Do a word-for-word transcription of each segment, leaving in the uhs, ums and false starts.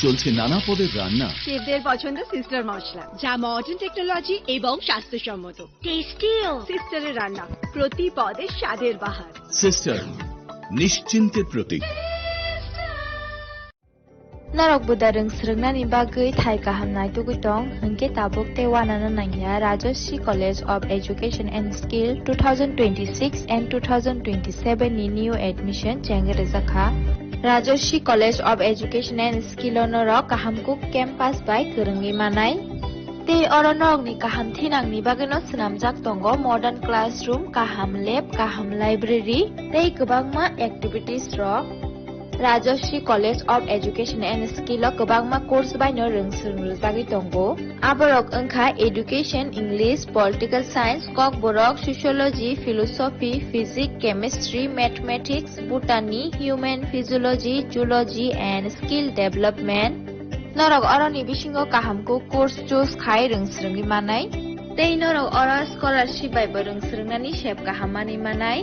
চলছে নানা পদের রান্না। শেফদের পছন্দ সিস্টার মশলা, যা মডার্ন টেকনোলজি এবং স্বাস্থ্যসম্মত। টেস্টিও। সিস্টারের রান্না, প্রতি পদে স্বাদের বাহার। সিস্টার, নিশ্চিন্তের প্রতীক। Norok buda rwng swrwngnani bagwi thai kaham naitugwi tong, hwnkhe tabuk tei uanano nangya Rajashree College of Education and Skill two thousand twenty-six and two thousand twenty-seven ni new admission chengwi rwjakha. Rajashree College of Education and Skill o norok kaham kuk campus bai kwrwngwi manai. Tei oro norokni kaham thinangni bagwino swnamjak tongo modern classroom, kaham lab, kaham library tei kwbangma activities rok. Rajashree College of Education and Skill o kwbangma course baino rwng swrwng rwjagwi tongo. Aborok wngkha Education, English, Political Science, Kokborok, Sociology, Philosophy, Physics, Chemistry, Mathematics, Botany, Human Physiology, Zoology and Skill Development. Norok oroni bisingo kaham kuk course choose khai rwng swrwngwi manai. Tei norok oro scholarship bai bo rwng swrwngnani sep kaham manwi manai.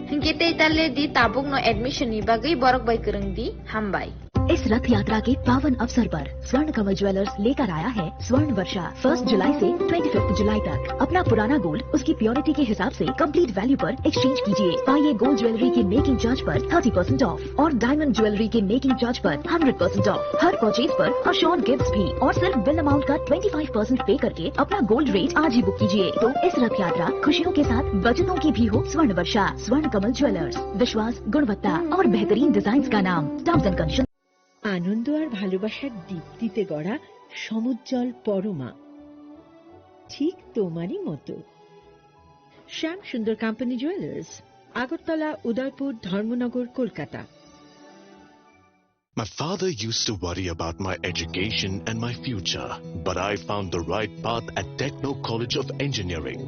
Hinkhe tei ta le di, tabukno admission ni bagwi borok bai kwrwng di. Hambai. इस रथ यात्रा के पावन अवसर पर स्वर्ण कमल ज्वेलर्स लेकर आया है स्वर्ण वर्षा। फर्स्ट जुलाई से ट्वेंटी फिफ्थ जुलाई तक अपना पुराना गोल्ड उसकी प्योरिटी के हिसाब से कंप्लीट वैल्यू पर एक्सचेंज कीजिए। पाइए गोल्ड ज्वेलरी की मेकिंग चार्ज पर थर्टी परसेंट ऑफ और डायमंड ज्वेलरी के मेकिंग चार्ज पर हंड्रेड परसेंट ऑफ। हर परचेज पर अश्योर्ड गिफ्ट्स भी और सिर्फ बिल अमाउंट का ट्वेंटी फ़ाइव परसेंट पे करके अपना गोल्ड रेट आज ही बुक कीजिए। तो इस रथ यात्रा खुशियों के साथ बचतों की भी हो स्वर्ण वर्षा। स्वर्ण कमल ज्वेलर्स, विश्वास, गुणवत्ता और बेहतरीन डिजाइन का नाम। Terms and condition. আনন্দ আর ভালোবাসার দীপ্তিতে গড়া সমুজ্জ্বল পরমা, ঠিক তোমারই মতো। শ্যাম সুন্দর কোম্পানি জুয়েলার্স, আগরতলা, উদয়পুর, ধর্মনগর, Kolkata. My father used to worry about my education and my future, but I found the right path at Techno College of Engineering.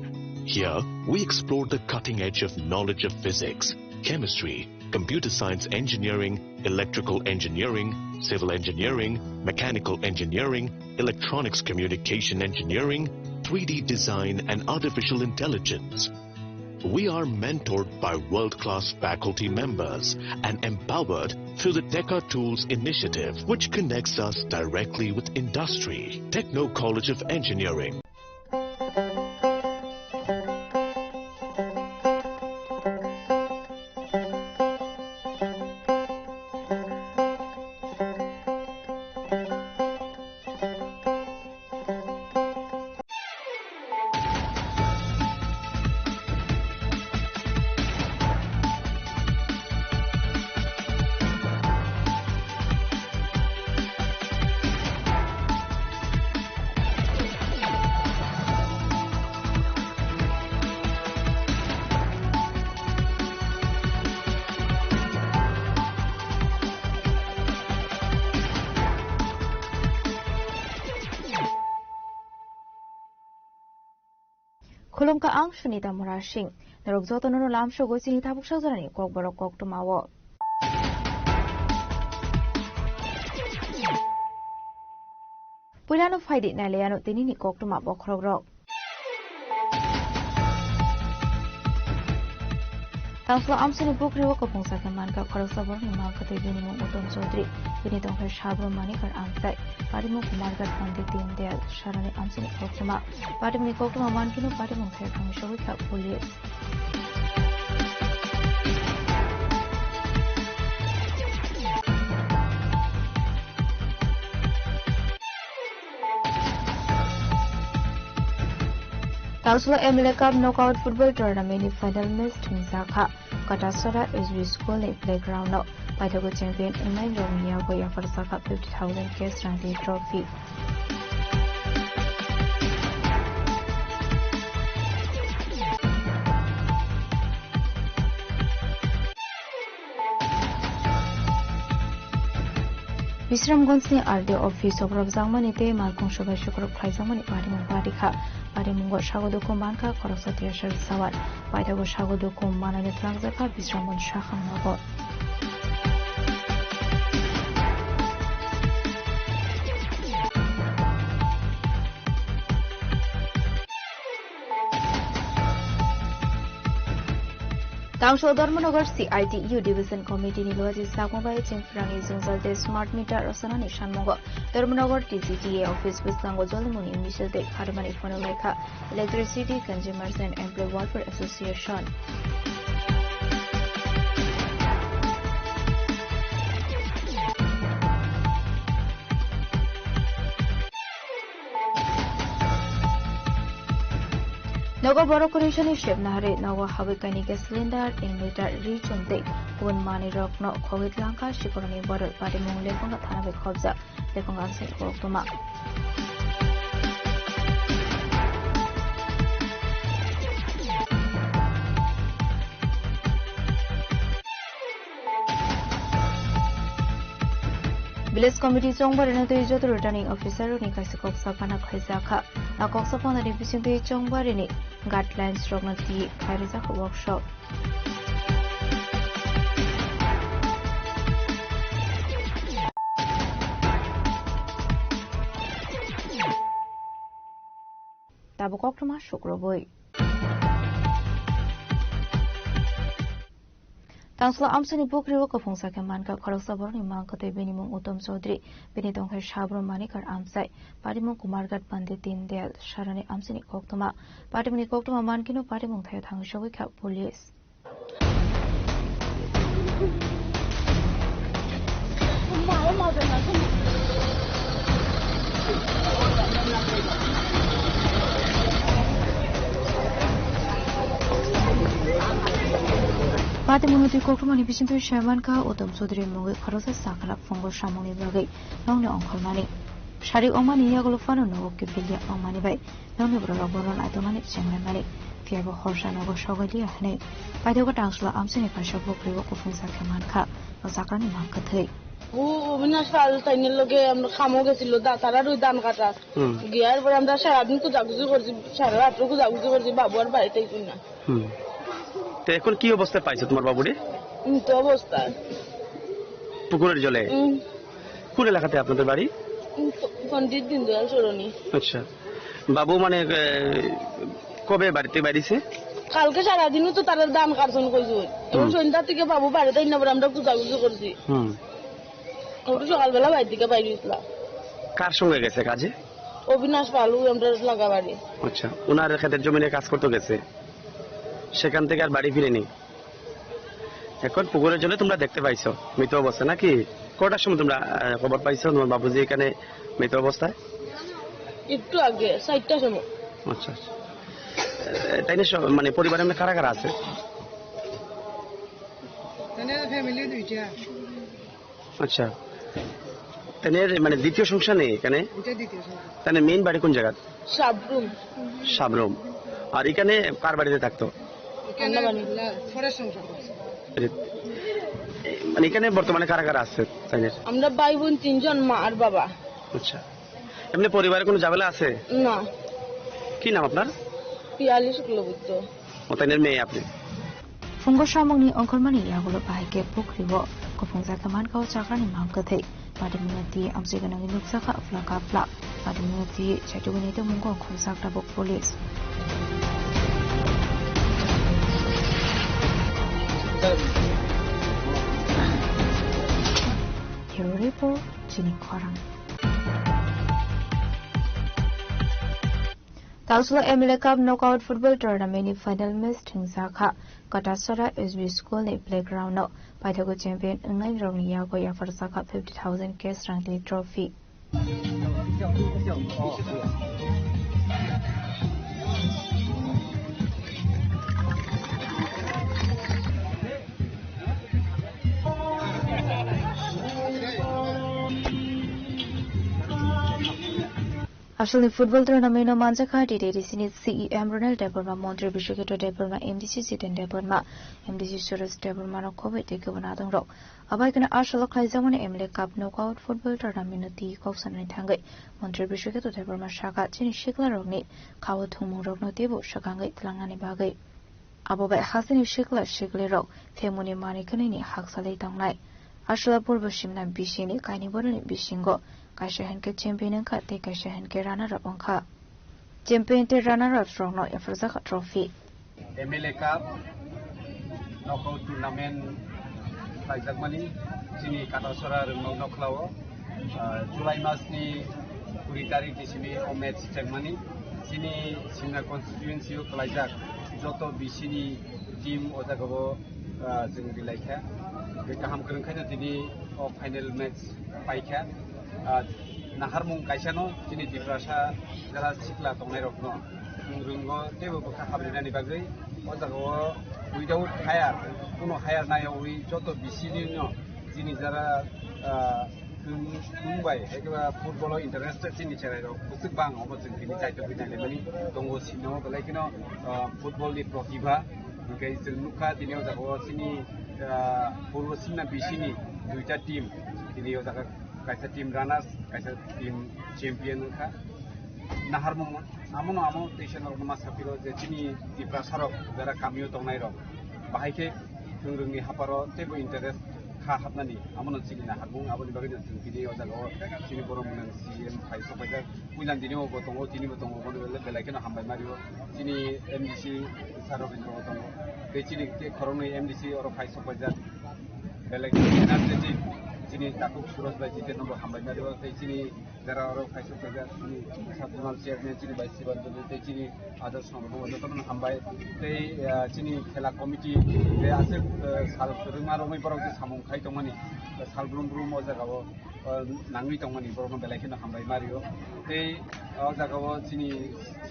Here, we explore the cutting edge of knowledge of physics, chemistry, computer science engineering, electrical engineering, civil engineering, mechanical engineering, electronics communication engineering, three D design, and artificial intelligence. We are mentored by world-class faculty members and empowered through the Teka Tools initiative, which connects us directly with industry. Techno College of Engineering. Khulumkha, ang Sunita Murasing. Norok jotono no lamsogo chini tabuk sajorani kokborok koktwmao. Puilano phaidi nailaiano tinini koktwma bokhorokrok. Tangso amsini bukri o kopungsa khe mankha khoroksa borokni mankha tei bini mung Uttom Chaudhary, bini tongthai Sabro Manikar Amchai, patimung Kumarghat Pandit Dindayal Sarani amsini khoroksa ma. Patimungni koktwma mankheno patimung thaiphangni sogwi kha police. Tangsulo M L A Cup Knockout Football Tournament ni final match thwngjakha. Katasora S B School ni playground o paithago champion wngnairokni yago yapharjakha fifty thousand cash rangni trophy. Bisramganj ni R D O office o borokjakmani tei malkhung sobai sukrok khlaijakmani patimung barikha. Patimungo sago dukhu mankha khoroksa Tiyasar Sawan. Paithago sago dukhu manani twlangjakha Bisramganj Sakhang nogo. Tangso Dharmanagar C I T U Division Committee ni logi sakma bai chengphrangni jwngjal tei smart meter rwchanani sanmungo Dharmanagar T C D A office bwskango jolimungni misil tei kharmani phano laikha Electricity Consumers and Employee Welfare Association. Nogo borok kwrwi sani sep naharwi nogo habwi kainwi gas cylinder, inverter, ri chum tei kubun manwirokno khogwi tlangkha Sikoroni Borel patimung Lephunga thana bai khobjak Lephunga amsai koktwma. Village Committee chongbarino tei joto returning officer rokni kaisa koksa phana khlaijak kha. A koksa phanani bisingtwi chongbarini guidelines rokno twi khlai rijak workshop. Tabuk koktwma sukrubui. Tangsla amsini pukhri o kuphung sakhe mankha khoroksa borokni mang kwtwi bini mung Uttom Chaudhary, bini tongthai Sabrum Manikar amchai, patimung Kumarghat Pandit Dindayal Sarani amsini koktwma, patimungni koktwma mankino patimung thaio thangwi sogwi kha police. Patimungni twi koktwmani bisingtwi saimankha Uttom Chaudhary mungwi khoroksa sakhalak phungo samungni bagwi nokni ongkhormani. Sarik wngmani yagulo phano nogo kiphilya wngmani bai nokni bororok bono naitoknani chenglaimani, phiya bo horsa nogo sogwi liya hwnwi paithago Tangsla amchaini kaisa bukri o kuphung sakhe mankha o chakrani mang kwthwi. ও অবিনাশ পাল তাইনের লগে আমরা কামও গেছিল, দা-, তারা রুই ধান কাটার। হুম। গিয়ার পরে আমরা সারাদিন খোঁজাখুঁজি করছি, সারা রাত্র খোঁজাখুঁজি করছি, বাবু আর বাড়িতে আইছে না। হুম। তো এখন কি অবস্থায় পাইছো তোমার বাবুরে? মৃত অবস্থায়। পুকুরের জলে? হুম। কোন এলাকাতে আপনাদের বাড়ি? উম, প-, পণ্ডিত দীনদয়াল সরণি। আচ্ছা। বাবু মানে, এ, কবে বাড়িতে বাইরেছে? কালকে সারাদিনও তো তারা ধান কাটছেন কইছে। এখন হুম। সন্ধ্যা থেকে বাবু বাড়িতে আইনা পরে আমরা খোঁজাখুঁজি করছি। হুম। ওটা সকালবেলা বাড়ির দিকে বাইরে গেছিলাম। কার সঙ্গে গেছে কাজে? অবিনাশ পাল, ওই আমরা লাগা বাড়ি। আচ্ছা, ওনার ক্ষেতের জমিনে কাজ করতে গেছে, সেখান থেকে আর বাড়ি ফিরেনি। এখন পুকুরের জলে তোমরা দেখতে পাইছো মৃত অবস্থা নাকি? কটার সময় তোমরা, আহ, খবর পাইছো তোমার বাবুজি এখানে মৃত অবস্থায়? একটু আগে, চারটার সময়। আচ্ছা, আচ্ছা। এ, তাই না, সব, মানে, পরিবারে এমনি কারা কারা আছে? তাহলে ফ্যামিলি দুইটা। আচ্ছা। তাহলে মানে দ্বিতীয় সংসার নেই এখানে? এটা দ্বিতীয় সংসার। তাহলে মেইন বাড়ি কোন জায়গা? সাবরুম। সাবরুম। আর এখানে কার বাড়িতে থাকতো? এখানে আমরা বাড়ি। ফরেস্ট সংসার করছে। এ, মানে এখানে বর্তমানে কারা কারা আছে তাইনের? আমরা ভাই বোন তিনজন, মা আর বাবা। আচ্ছা। এমনি পরিবারে কোনো ঝামেলা আছে? না। কি নাম আপনার? পিয়ালি শুক্লবৈদ্য। ও, তাইনের মেয়ে আপনি? Phungo samungni ongkhormani yagulo bahai khe pukhri o kuphung jakha mankha o chakrani mang kwthwi. Patimungni twi amchai gwnangwi nukjakha phlak kha phlak. Patimungni twi chaitugwini tongmungo khoroksa tabuk police. Bureau report, chini khorang. Tangsla M L A Cup Knockout Football Tournament ni final match thwngjakha Katasora S B School ni playground o. Paithago champion wngnai rokni yago yapharjakha fifty thousand cash rang tei trophy. Asalni football tournament no manjakha T T D C ni C E M Ronald Debbarma, Montri Bishwaketu Debbarma, M D C Jiten Debbarma, M D C Suresh Debbarma no khobwi tei kebo nadong rok. Abai khe asalo khlaijakmani M L A Cup Knockout Football Tournament no twi kok sanani thangwi Montri Bishwaketu Debbarma sakha chini sikla rokni khao thwngmung rokno teibo swkangwi tlangnani bagwi. Abo bai hasteni sikla siklirok themuni manwi kwnwini haksalwi tongnai. Aswla purbo simna bisingni kainwi borokni bisingo kaisa hinkhe champion wngkha tei kaisa hinkhe runner up wngkha. Champion tei runner up rokno yapharjakha trophy. M L A Cup Knockout tournament khlaijakmani chini Katasora Rwngnok Nokhlao, ah, July masni kuri tarik ni simi o match chengmani chini Simna constituency o khlaijak joto bisini team o jagao, ah, chwng rilaikha. Tei kaham kwrwng khaino tini o final match paikha. Ah, naharmung kaisano chini Tiprasa jara sikla tongnairokno chwng rwngo teibo bwkha habrinani bagwi o jagao without hire, kuno hire nayawi joto bisinino chini jara, ah, chwng, chwng bai, ekeba football o interested chini cherairok bwswk bang, obo chwng tini chaitogwi nailaimani tongo, sino belai kheno, ah, football ni protibha. Hwnkhe chwng nukha tini o jagao chini, ah, purbo singna bisini duita team tini o jaga kaisa team runners, kaisa team champion wngkha. Naharmung amono amo teisa norokno ma sapiro je chini Tiprasarok jara kamio tongnairok bahai khe chwng rwngni haparo teibo interest kha hapnani, amono chini naharmung. Aboni bagwino chwng tini o jagao chini borok mwnang C M phai sokpaijak. Puila tini bo tongo, tini bo tongo, bono belai, belai kheno hambai mario. Chini M D C sir Robindra bo tongo. Tei chini tei khoroknwi M D C oro phai sokpaijak. Belai kheno energetic, chini takhuk Suraj bai Jiten no bo hambai mario. Tei chini jara oro phai sokpaijak, chini sub zonal chairman, chini bai Sibanjali, tei chini Adarsh no bo jotono hambai. Tei, ah, chini khela committee, tei aswk, ah, sal kwrwngma romwi borok je samung khai tongmani, sal brum brum o jagao, ah, nangwi tongmani borokno belai kheno hambai mario. Tei o jagao chini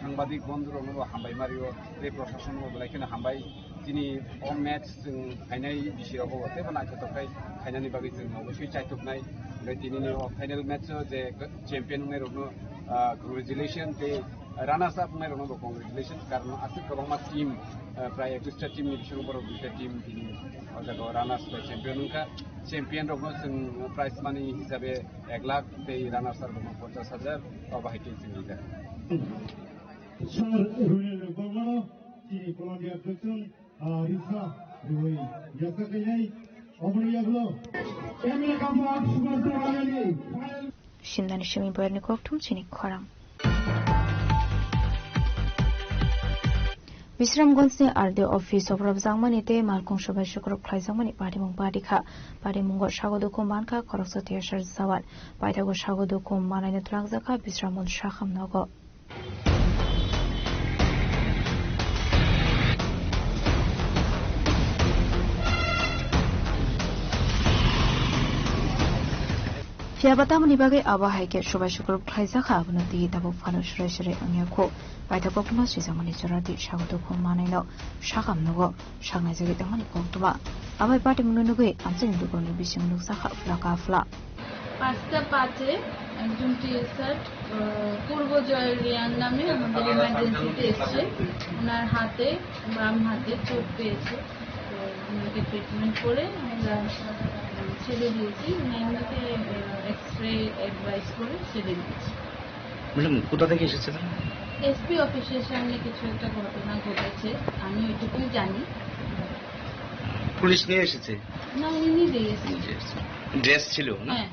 sangbadik bondhurokno bo hambai mario, tei proshasonno bo belai kheno hambai. Chini o match chwng phainai bisirogo bo teibo naithotok khe khainani bagwi chwng oboswi chaituknai. Hwnkhe tinini o final match o je champion wngnairokno, ah, congratulation tei runners up wngnairokno bo congratulations, karon aswk kwbangma team, ah, prai ekush ta team ni bisingo borok duita team tini o jaga o runners bai champion wngkha. Champion rokno chwng prize money hisabe ek lakh tei runners up rokno ponchash hajar, o bahai khe chwng rijak. Sir Runil Debbarmano chini Columbia Christian, ah, Risa Rui yasa kainai oboni yagulo M L A Kapu Art Sugar Tournament final. Simnani simi boyarni kokthum chini khorang. Bisramganjni R D O office o borok jangmani tei malkhung sobai sukruk khlaijakmani patimung pari kha. Patimungo sago dukhu mankha khoroksa tiyasar jawan. Paithago sago dukhu manaino twlangjakha Bisramganj sakham nogo. Phiyaba tamoni bagwi abo hai khe sobai sukrub khlaijak kha, abono twi tabuk phano surai surai wngya kho. Paithago phano swijamani jora twi sago dukhu manaino sakham nogo. Saknai jagwi tongmani koktwma. Abai patimungno nugwi amchaini lukurokni bising nukjakha phla ka phla. পাঁচটা পাঁচে একজন টিএসআর, আহ, পূর্বজয় রিয়াং নামে আমাদের ইমার্জেন্সিতে এসছে। ওনার হাতে, বাম হাতে চোট পেয়েছে। তো ওনাকে ট্রিটমেন্ট করে আমরা, আহ, ছেড়ে দিয়েছি। উনি এমনিতে, আহ, এক্সরে অ্যাডভাইস করে ছেড়ে দিয়েছি। ম্যাডাম, কোথা থেকে এসেছিলেন? এসপি অফিসের সামনে কিছু একটা ঘটনা ঘটেছে, আমি ওইটুকুই জানি। পুলিশ নিয়ে এসেছে? না, উনি নিজেই এসেছেন। নিজে এসেছেন। ড্রেস ছিল না? হ্যাঁ।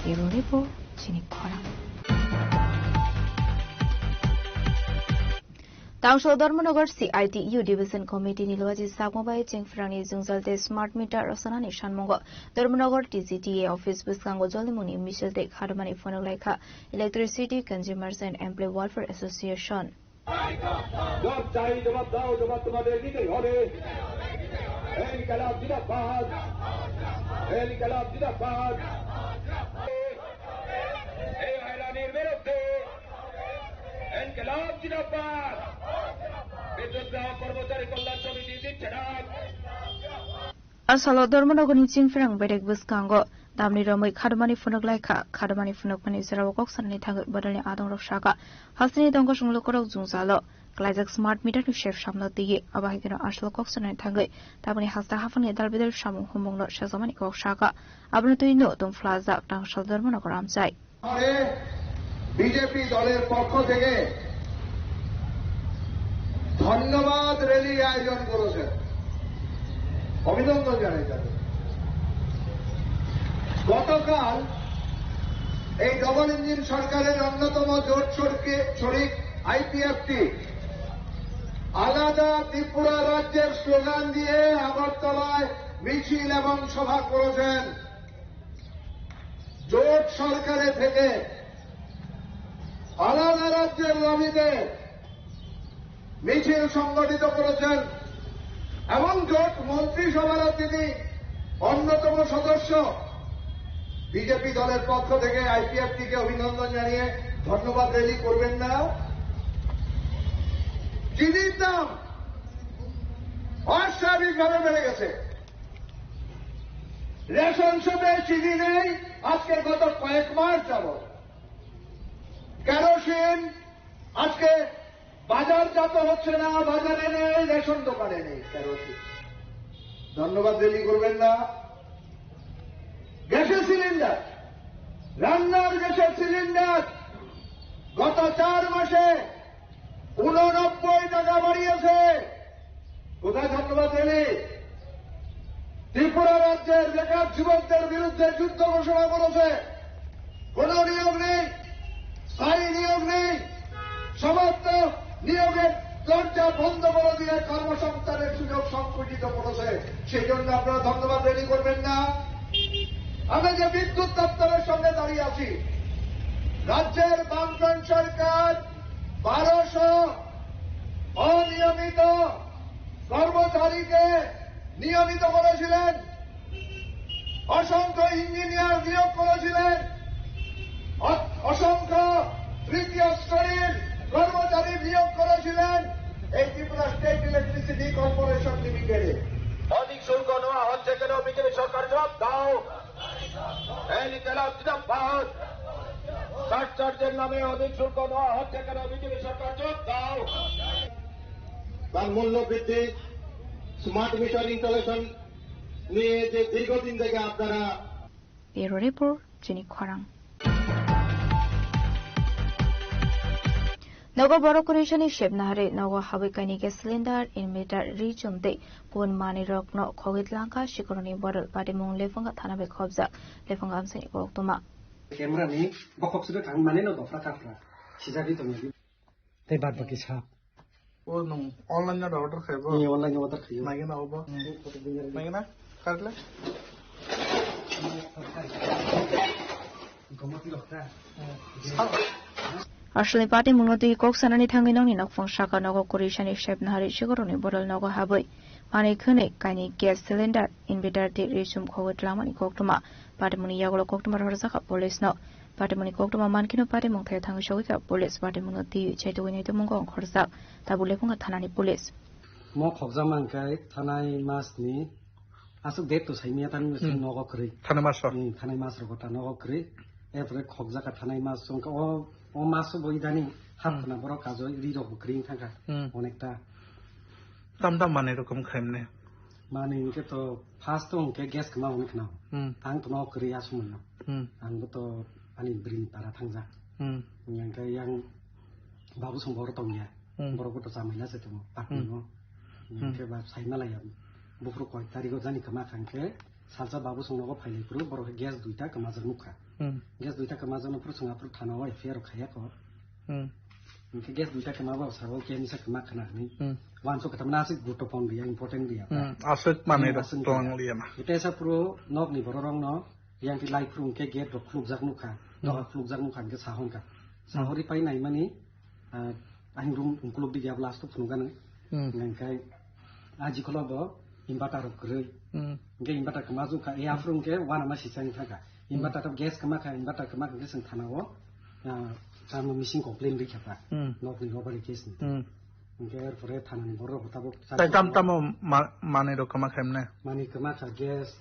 Bureau Report, chini khorang. Tangsal Dharmanagar C I T U Division Committee ni luaji sakma bai chengphrangni jwngjal tei smart meter rwchanani sanmungo Dharmanagar T G T A office bwskango jolimungni misil tei kharmani phunuk laikha Electricity Consumers and Employee Welfare Association. জবাব চাই, জবাব দাও, জবাব তোমাদের দিতেই হবে। ইনকিলাব জিন্দাবাদ, ইনকিলাব জিন্দাবাদ। এই হয়রানির বিরুদ্ধে ইনকিলাব জিন্দাবাদ। বিদ্যুৎ গ্রাহক কর্মচারী কল্যাণ সমিতি দিচ্ছে ডাক। A salo Dharmanagarni chingphrang bedek bwskango damni romwi kharmani phunuk laikha. Kharmani phunukmani jorao kok sanani thangwi bodolni adongrok saka, hasteni tongkosong lukurok jwngjalo klaijak smart meterni sep samno twiwi. Abo hai kheno asalo kok sanani thangwi tabukni hasta haphangni dalbidal samung humungno sajamani kok saka. Abono twino tongphlajak Tangsal Dharmanagar amchai. শহরে বিজেপি দলের পক্ষ থেকে ধন্যবাদ র‍্যালি আয়োজন করেছেন, অভিনন্দন জানাই তাদের। গতকাল এই ডাবল ইঞ্জিন সরকারের অন্যতম জোট শরিকে-, শরিক আইপিএফটি আলাদা ত্রিপুরা রাজ্যের স্লোগান দিয়ে আগরতলায় মিছিল এবং সভা করেছেন। জোট সরকারে থেকে আলাদা রাজ্যের দাবিতে মিছিল সংগঠিত করেছেন এবং জোট মন্ত্রিসভারও তিনি অন্যতম সদস্য। বিজেপি দলের পক্ষ থেকে আইপিএফটিকে অভিনন্দন জানিয়ে ধন্যবাদ র্যালি করবেন না। চিনির দাম অস্বাভাবিকভাবে বেড়ে গেছে। রেশন শপে চিনি নেই আজকে গত কয়েক মাস যাবত। কেরোসিন আজকে বাজারজাত হচ্ছে না, বাজারে নেই, রেশন দোকানে নেই কেরোসিন। ধন্যবাদ র্যালি করবেন না। গ্যাসের সিলিন্ডার, রান্নার গ্যাসের সিলিন্ডার গত চার মাসে ঊননব্বই টাকা বাড়িয়েছে। কোথায় ধন্যবাদ র্যালি? ত্রিপুরা রাজ্যের বেকার যুবকদের বিরুদ্ধে যুদ্ধ ঘোষণা করেছে। কোনো নিয়োগ নেই, স্থায়ী নিয়োগ নেই, সমস্ত নিয়োগের দরজা বন্ধ করে দিয়ে কর্মসংস্থানের সুযোগ সংকুচিত করেছে। সেই জন্য আপনারা ধন্যবাদ র্যালি করবেন না। আমরা যে বিদ্যুৎ দপ্তরের সঙ্গে দাঁড়িয়ে আছি, রাজ্যের বামফ্রন্ট সরকার বারোশো অনিয়মিত কর্মচারীকে নিয়মিত করেছিলেন, অসংখ্য ইঞ্জিনিয়ার নিয়োগ করেছিলেন, অ-, অসংখ্য তৃতীয় শ্রেণীর কর্মচারী নিয়োগ করেছিলেন এই ত্রিপুরা স্টেট ইলেকট্রিসিটি কর্পোরেশন লিমিটেডে। অধিক শুল্ক নেওয়া হচ্ছে কেন? বিজেপি সরকার জবাব দাও। এই তেলাপ জিন্দাবাদ। সার্চার্জের নামে অধিক শুল্ক নেওয়া হচ্ছে কেন? বিজেপি সরকার জবাব দাও। তার মূল্য বৃদ্ধি, স্মার্ট মিটার ইনস্টলেশন নিয়ে যে দীর্ঘদিন থেকে আপনারা Bureau Report, Chini Khorang. Nogo borok kwrwisani sepna hari nogo habwi kainwi gas cylinder, inverter, ri chum tei bun manwi rokno khogwi tlangkha sikoroni borok patimung Lephunga thana bai khobjak Lephunga amchaini koktwma. Camera ni bokhok sibui kang mane no dopra kaphra sijagwi tongdi. Tei bad baki sa. O nung online no order khai bo? Ni online order khai. Nagi na obo? Hmm. Nagi na? Karle? Aswlni patimungno twi kok sanani thangwi nokni nokphang saka nogo kwrwisani sepna hari sikoroni borok nogo habwi manwi khwnwi kainwi gas cylinder, inverter tei ri chum khogwi twlangmani koktwma. Patimungni yagulo koktwma rohorjakha police no. Patimungni koktwma mankhe no patimung thaya thangwi sogwi kha police. Patimungno twi chaitugwi naitugmungo ongkhorjak tabuk Lephunga thanani police. Mo khokjakma hwnkhe thanai masni aswk date to saimanya tani Hmm. nogo kwrwi. Thanai maso? Hmm, thanai mas rogo ta nogo kwrwi. Erpore khokjaka thanai mas wngkha o, o maso bo idani Hmm. hapna borok kajoi ri rok bo kwrwi thangkha Hmm. onekta. Tam tam manwi rokom khaimne. Manwi hwnkhe to first to hwnkhe gas kwma hwnwi khna. Hmm. Ang to nogo kwrwi aswk mano. Hmm. Ang bo to ani bwrwini para thangjak. Hmm. Hwnkhe yang babu song boro tongya. Hmm. Borok bo to chamaila se tongo, Hmm. patni o. Hmm. Hwnkhe ba saima laiya. Buphuru koi tarigo jani kwma kha hwnkhe salsa babu song nogo phailai phuru borok khe gas duita kwmajak nukha. Hmm. Gas duita kwmajak nukha phuru chwng aphuru thana o F I R rok khaiya kho. Hmm. Hwnkhe gas duita kwma bo sabo khe misa kwma khana hwnwi. Hmm. Wansuk khe tamna aswk guruttopurno ya, important ya. Hmm. Aswk manwi Hmm, rok aswk tong ya. Liya na. Ete sa phuru nokni borok rok no yang khe lai phuru hwnkhe gate rok khulukjak nukha. Hmm. Nokha khulukjak nukha hwnkhe sahon kha. Hmm. Sahori pai naimani Ah, ahing room ungkuluk di ya last phunukgani. Hmm. Hingkhe aji kholo bo inverter rok kwrwi. Hmm. Hingkhe inverter kwma jukha, e aphuru hingkhe wana ma sisani thangkha. Hmm. Inverter to gas kwma kha, inverter kwma kha hingkhe chwng thana o, ah, chama missing complaint rikha ta. Hmm. Nokni robbery case ni. Hmm. Hingkhe erpore thana ni borok rok tabuk. Tai tam tamo ma-, manwi rok kwma kha himne? Manwi kwma kha gas,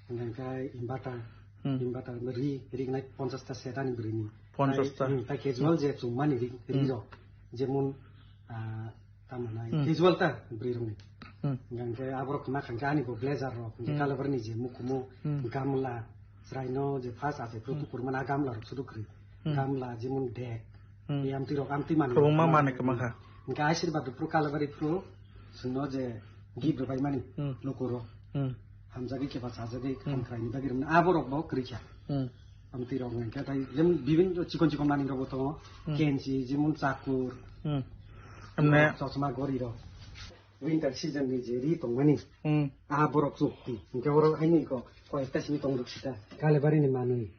hingkhe inverter, Hmm. inverter ri, ri nai ponchash ta set ani bwrwi ni. Ponchash ta. Tai, hmm, tai casual je chumani ri, ri Hmm. rok. Jemon, ah, tamo nai, Hmm. casual ta bwrwi rok ni. Hmm. Hingkhe aborok kwma kha hingkhe ani bo blazer rok, hingkhe Hmm. Kalabari ni je mukumu, Hmm. gamla, chwraino je first achai phuru Hmm. tukur mana gamla rok sudu kwrwi. Hmm. Gamla, jemon dek, Hmm. e amtwi rok, amtwi manwi Kwbangma rok manwi kwma kwma kha. Hingkhe Ashirbad rok phuru Kalabari phuru chwngno je gift rwbaimani Hmm. lukurok. Hmm. Hamjagwi keba chajagwi Hmm. hamkraini bagwi rwmani aborok bo kwrwi kha. Hmm. Amtwi rok hwnkhe tai jemon bibin chikon chikon manwi rok bo tongo. Hmm. Kenchi, jemon chakur, Hmm. Amne chosma gori rok. Winter season ni je ri tongmani. Hmm. Ah, borok chukti. Hwnkhe oro haino iko koyekta simi tong rok sita. Kalebari ni manwi.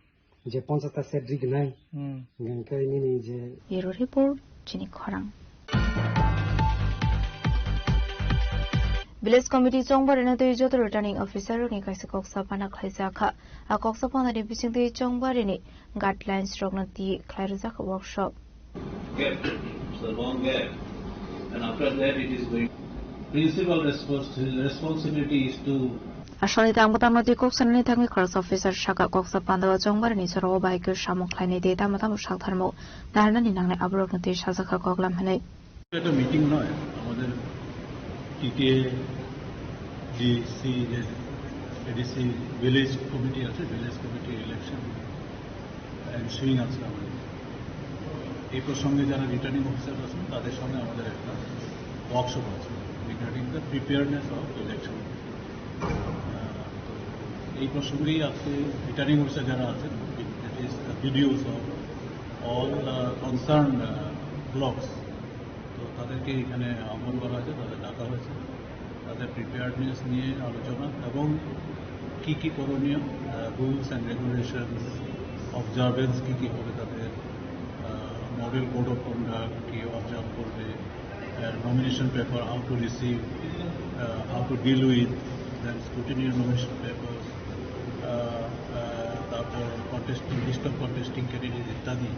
Je ponchash ta set ri gnai. Hmm. Hwnkhe nini je Bureau report, chini khorang. Village Committee chongbarino tei joto returning officer rokni kaisa kok saphana khlaijak kha. A kok saphana ni bisingtwi chongbarini guidelines rokno twi khlai rijak workshop. Gap. It's a long gap. And after that, it is going. Principal respons-, responsibility is to Aswkni tang bwtangno twi kok sanani thangwi khoroksa officer saka koksa pandao chongbarini jorao bai khe samung khlainai tei tamo tamo saktharmung narwknani nangnai aborokno twi sajakha koklam hwnwi. এটা মিটিং নয়, আমাদের TTA, DC, যে ADC village committee আছে, village committee election ensuing আছে আমাদের। এই প্রসঙ্গে যারা রিটার্নিং অফিসার আছেন, তাদের সঙ্গে আমাদের একটা ওয়ার্কশপ আছে regarding the preparedness of election। আহ, তো এই প্রসঙ্গেই আজকে রিটার্নিং অফিসার যারা আছেন, বিডিও সহ all the concerned ব্লকস, তো তাদেরকে এখানে আহ্বান করা হয়েছে, তাদের ডাকা হয়েছে। তাদের প্রিপেয়ার্ডনেস নিয়ে আলোচনা এবং কি কি করণীয়, রুলস অ্যান্ড রেগুলেশনস, অবজারভেন্স কি কি হবে তাদের, মডেল কোড অফ কন্ডাক্ট কি অবজার্ভ করবে, nomination paper, how to receive, how to deal with, then scrutiny nomination papers, তারপর contesting, list of contesting candidate ইত্যাদি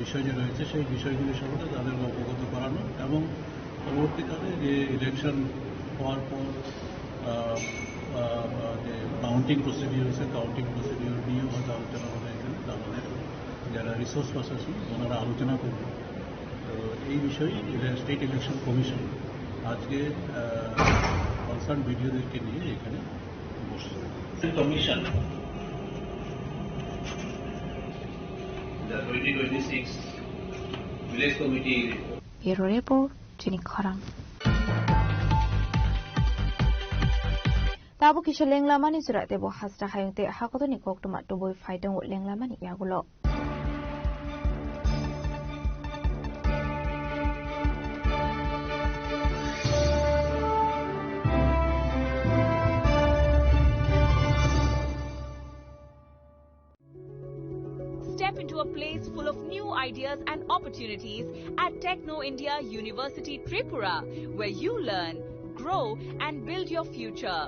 বিষয় যে রয়েছে, সেই বিষয়গুলি সম্পর্কে তাদেরকে অবগত করানো এবং পরবর্তীকালে যে ইলেকশন হওয়ার পর, আহ, আহ, যে কাউন্টিং প্রসিডিউর আছে, কাউন্টিং প্রসিডিউর নিয়েও হয়তো আলোচনা হবে এখানে। তো আমাদের যারা রিসোর্স পার্সন আছেন, ওনারা আলোচনা করবেন। তো এই বিষয়ে স্টেট ইলেকশন কমিশন আজকে, আহ, কনসার্ন বিডিওদেরকে নিয়ে এখানে বসছে। Commission, the twenty twenty-six village committee Bureau report, chini khorang. Tabuk kisa lenglamani jora tebo hasta hayung tei hakotorni koktwma tubui phai tongo lenglamani yagulo. Step into a place full of new ideas and opportunities at Techno India University Tripura, where you learn, grow, and build your future.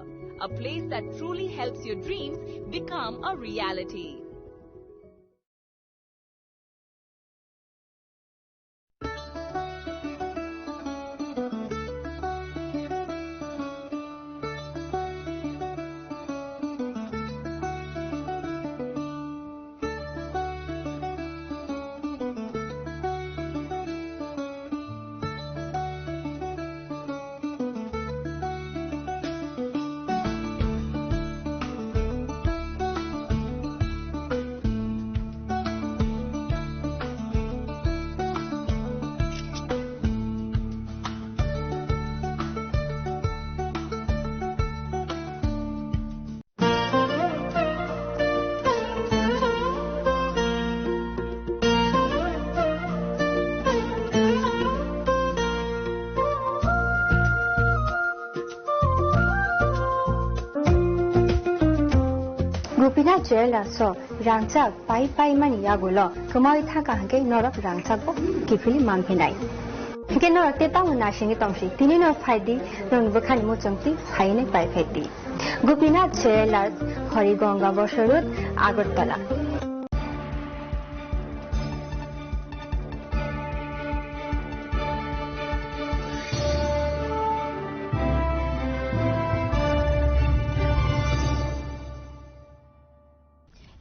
A place that truly helps your dreams become a reality. Gopinath Jewellers o rangchak pai pai mani yagulo kwmawi thangkha hwnkhe norok rangchak bo kiphilwi manphinai. Hwnkhe norok tei tamo naisingwi tongsi, tini no phaidi, norokni bwkhani muchungtwi phainwi pai phaidi. Gopinath Jewellers, Harigonga Bosor Road, Agartala.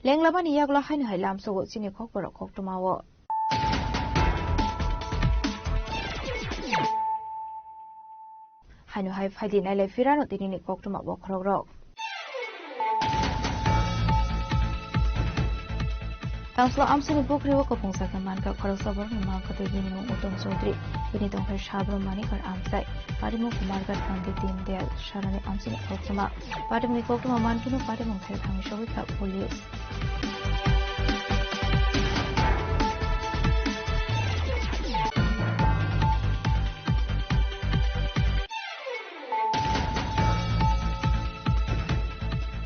Lenglamani yagulo haino hai lamsogo chini kokborok koktwmao. Haino hai phaidi nailai phirano tinini koktwma bokhorokrok. Tangslo amchaini pukhrio kwphung sakhe mankha khoroksa borokni mankha tei bini mung Uttom Chaudhary, bini tongthai Sabro Manikar amchai, patimung Kumarghat Pandit Dindayal sarani amchaini koktwma. Patimungni koktwma manphino patimung thai thangwi sogwi kha police.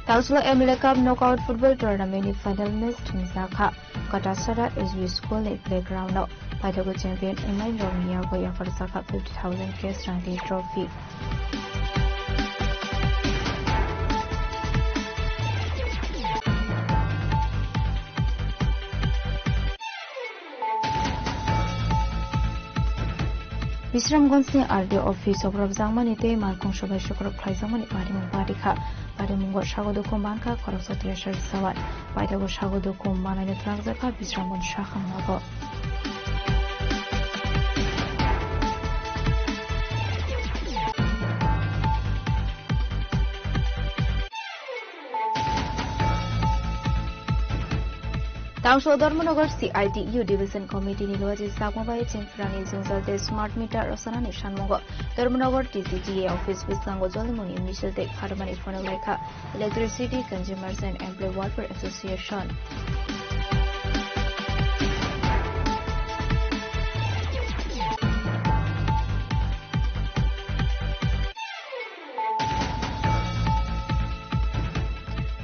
Tangsulo M L A Cup Knockout Football Tournament ni final match thwngjakha Katasara S B School ni playground o. Paithago champion wngnairokni yago yapharjakha fifty thousand cash rangni trophy. Bisramganj ni R D O office o borok jangmani tei malkhung sobai sokorok khlaijakmani parimung barikha. Parimungo sago dukhu mankha khoroksa tiyasari sawan. Paithago sago dukhu manai twlangjakha Bisramganj sakhang nogo. Tangso Dharmanagar C I T U Division Committee ni luaji sakma bai chengphrani jwngjal tei smart meter rwchanani sanmungo Dharmanagar T C T A office bwskango jolimungni misil tei kharmani phunuk laikha Electricity Consumers and Employee Welfare Association.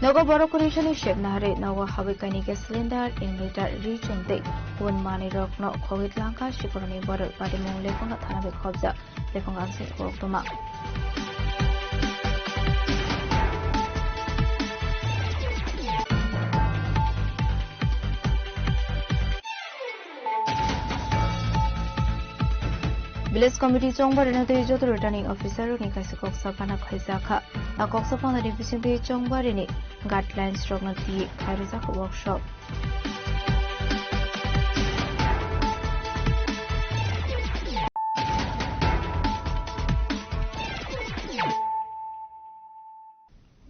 Nogo borok kwrwi sani sep naharwi nogo habwi kainwi gas cylinder, inverter, ri chum tei kubun manwirokno khogwi tlangkha Sikoroni borok. Patimung Lephunga thana bai khobjak Lephunga amsai koktwma. Village Committee Chongbarino tei joto returning officer rokni kaisa kok saphana khlaijakha. A kok saphanani bisingtwi Chongbarini guidelines rokno twi khlairijak workshop.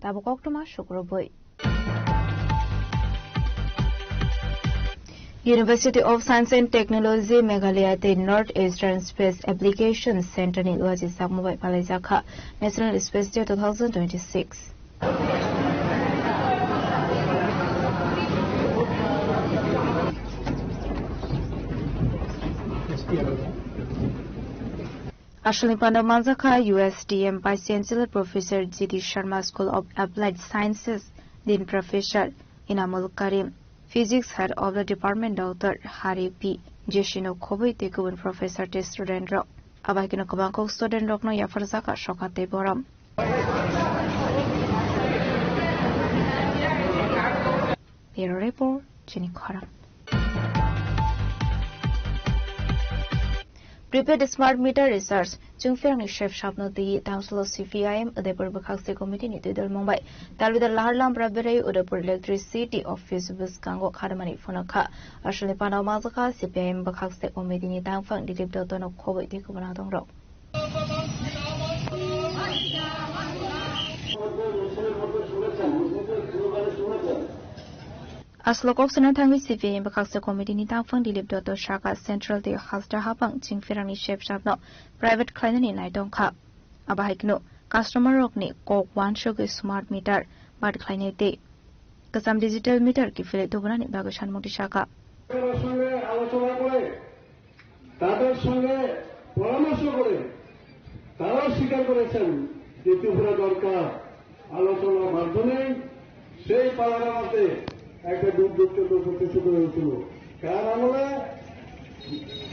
Tabuk koktwma sukrubwi. University of Science and Technology Meghalaya tei North Eastern Space Application Center ni luaji sakma bai palaijakha National Space Day two thousand twenty-six. Asalni panda manjakha U S D M Vice Chancellor Professor G D Sharma School of Applied Sciences, Dean Professor Inamul Karim, Physics Head of the Department Doctor Hari P Joshi no khobwi tei kubun professor tei student rok. Abaikeno kwbangkuk student rokno yapharjak asokha tei borom. Bureau Report, chini khorang. Prepaid Smart Meter Recharge, chwng pherangni sep sapno twi tangsulo C P I M Udaipur bwkhakse committee ni twidulmung bai Talwida Lahar Lampra Berai Udaipur Electricity Office bwskango kharmani phunukha. Asalni panao manjakha C P I M bwkhakse committee ni tangphang Dilip Dotto no khobwi tei kubun adongrok. Aswk kok sana thangwi C P I M bwkhaksa committee ni tangphang Dilip Dotto saka central tei hasta hapang chwng pherangni sep sapno private khlainani nai tongkha. Abo hai kheno customer rokni kok uansugwi smart meter bad khlainai tei kwcham digital meter kiphilwi tubunani bagwi sanmungtwi saka. তাদের সঙ্গে পরামর্শ করে তারাও স্বীকার করেছেন যে ত্রিপুরা দরকার। আলোচনার মাধ্যমে সেই পালাগ্রামাতে একটা বিদ্যুৎ কেন্দ্র প্রতিষ্ঠিত হয়েছিল। কার আমলে?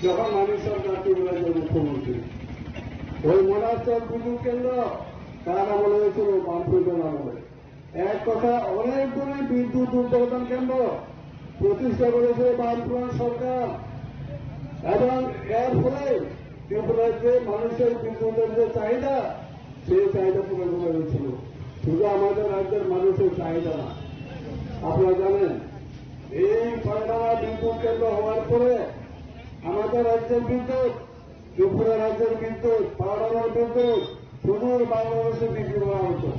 যখন মানিক সরকার ত্রিপুরার মুখ্যমন্ত্রী। ওই মনাস্থান বিদ্যুৎ কেন্দ্র কার আমলে হয়েছিল? বামফ্রন্টের আমলে। এক কথা, অনেকগুলি বিদ্যুৎ উৎপাদন কেন্দ্র প্রতিষ্ঠা করেছে বামফ্রন্ট সরকার এবং এর ফলে ত্রিপুরার যে মানুষের বিদ্যুতের যে চাহিদা, সেই চাহিদা পূরণ করা হয়েছিল। শুধু আমাদের রাজ্যের মানুষের চাহিদা না, আপনারা জানেন এই পায়খানা বিদ্যুৎ কেন্দ্র হওয়ার পরে আমাদের রাজ্যের বিদ্যুৎ ত্রিপুরা রাজ্যের বিদ্যুৎ, পাওয়ার বিদ্যুৎ সুদূর বাংলাদেশে বিক্রি করা হতো।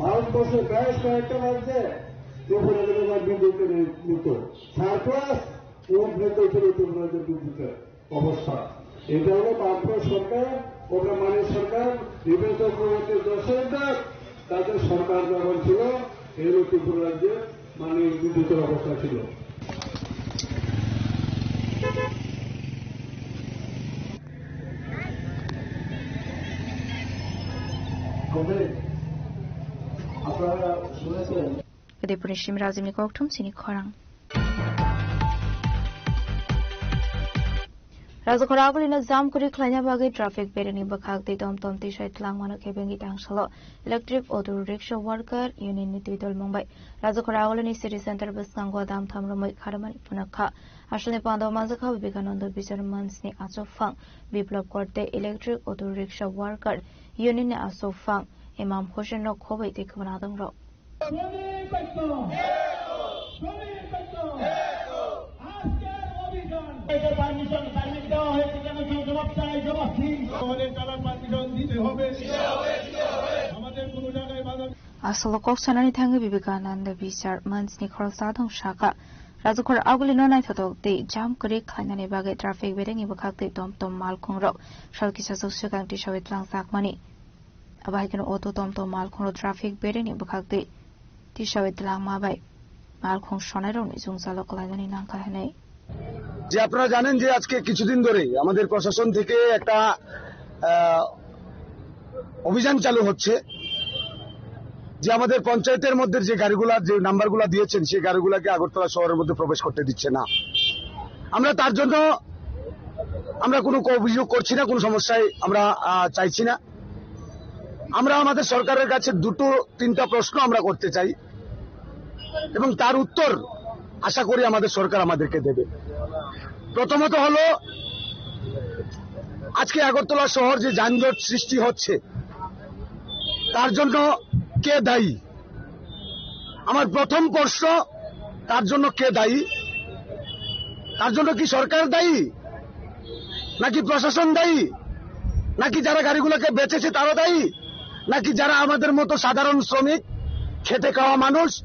ভারতবর্ষের বেশ কয়েকটা রাজ্যে ত্রিপুরা থেকে তার বিদ্যুৎ কিনে নিত। সারপ্লাস উদ্বৃত্ত ছিল ত্রিপুরা রাজ্যের বিদ্যুতের অবস্থা। এটা হলো বামফ্রন্ট সরকার, ওটা মানিক সরকার, বিবেক চক্রবর্তী, দর্শকদার, তাদের সরকার যখন ছিল, এই হলো ত্রিপুরা রাজ্যে মানে বিদ্যুতের অবস্থা ছিল। আপনারা শুনেছেন। Udaipurni simi Rajibni kokthum sini khorang. Rajakhor agulino jam kwrwi khlaina bagwi traffic bereni bwkhak twi tom tom twi soi twlangmano khe bengwi tangsalo electric auto rickshaw worker union ni twi dol mung bai Rajakhor agulini city center bwskango dam tham romwi kharmani phunuk kha. Asalni pando manjakha Vivekananda Bichar Manchni achuk phang Biplab Korte, electric auto rickshaw worker union ni achuk phang Imam Hussein rok khobwi tei khwmana dong rok. শ্রমিক ঐক্য, শ্রমিক ঐক্য, আজকের অভিযান। এটা permission, permit দেওয়া হয়েছে কেন? জবাব চাই, জবাব দিন। আমাদের তারা পারমিশন দিতে হবে। আমাদের কোনো জায়গায় বাধা Asalo kok sanani thangwi Vivekananda Bichar Manchni khoroksa adong saka, Rajakhor agulino naithotok tei jam kwrwi khlainani bagwi traffic berengni bwkhak twi tom tom malkhungrok sal kisa swk swkang tisawi twlangjakmani. Abo hai kheno auto tom tom malkhungrok traffic berengni bwkhak twi tisawi twlangma bai malkhung sonairokni jwngjalo kwlainani nangkha hwnwi. যে আপনারা জানেন যে আজকে কিছুদিন ধরেই আমাদের প্রশাসন থেকে একটা আহ, অভিযান চালু হচ্ছে যে আমাদের পঞ্চায়েতের মধ্যে যে গাড়িগুলা, যে নাম্বারগুলা দিয়েছেন, সেই গাড়িগুলাকে আগরতলা শহরের মধ্যে প্রবেশ করতে দিচ্ছে না। আমরা তার জন্য আমরা কোনো অভিযোগ করছি না, কোনো সমস্যায় আমরা আহ, চাইছি না। আমরা আমাদের সরকারের কাছে দুটো তিনটা প্রশ্ন আমরা করতে চাই এবং তার উত্তর আশা করি আমাদের সরকার আমাদেরকে দেবে। প্রথমত হলো, আজকে আগরতলা শহর যে যানজট সৃষ্টি হচ্ছে, তার জন্য কে দায়ী? আমার প্রথম প্রশ্ন, তার জন্য কে দায়ী? তার জন্য কি সরকার দায়ী, নাকি প্রশাসন দায়ী, নাকি যারা গাড়িগুলোকে বেচেছে তারা দায়ী, নাকি যারা আমাদের মতো সাধারণ শ্রমিক, খেটে খাওয়া মানুষ,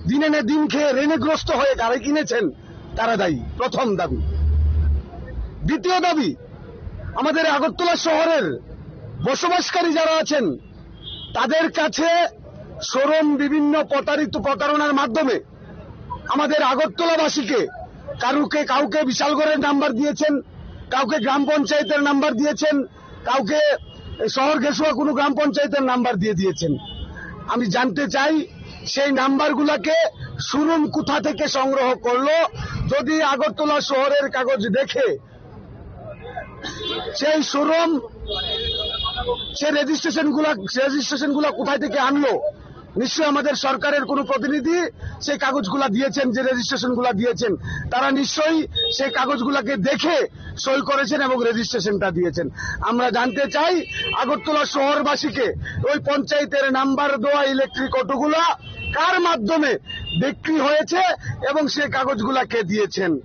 দিনে নে দিন খেয়ে ঋণগ্রস্ত হয়ে গাড়ি কিনেছেন, তারা দায়ী? প্রথম দাবি। দ্বিতীয় দাবি, আমাদের আগরতলা শহরের বসবাসকারী যারা আছেন, তাদের কাছে শোরুম বিভিন্ন প্রতারিত প্রতারণার মাধ্যমে আমাদের আগরতলাবাসীকে কারুকে, কাউকে বিশালগড়ের নাম্বার দিয়েছেন, কাউকে গ্রাম পঞ্চায়েতের নাম্বার দিয়েছেন, কাউকে শহর ঘেষুয়া কোনো গ্রাম পঞ্চায়েতের নাম্বার দিয়ে দিয়েছেন। আমি জানতে চাই, সেই নাম্বারগুলোকে শোরুম কোথা থেকে সংগ্রহ করলো? যদি আগরতলা শহরের কাগজ দেখে সেই শোরুম, সে রেজিস্ট্রেশন গুলা, রেজিস্ট্রেশন গুলা কোথায় থেকে আনলো? নিশ্চয়ই আমাদের সরকারের কোনো প্রতিনিধি সেই কাগজগুলা দিয়েছেন, যে রেজিস্ট্রেশন গুলা দিয়েছেন, তারা নিশ্চয়ই সেই কাগজগুলাকে দেখে সই করেছেন এবং রেজিস্ট্রেশনটা দিয়েছেন। আমরা জানতে চাই, আগরতলা শহরবাসীকে ওই পঞ্চায়েতের নাম্বার দেওয়া ইলেকট্রিক অটোগুলা কার মাধ্যমে বিক্রি হয়েছে এবং সেই কাগজগুলা কে দিয়েছেন।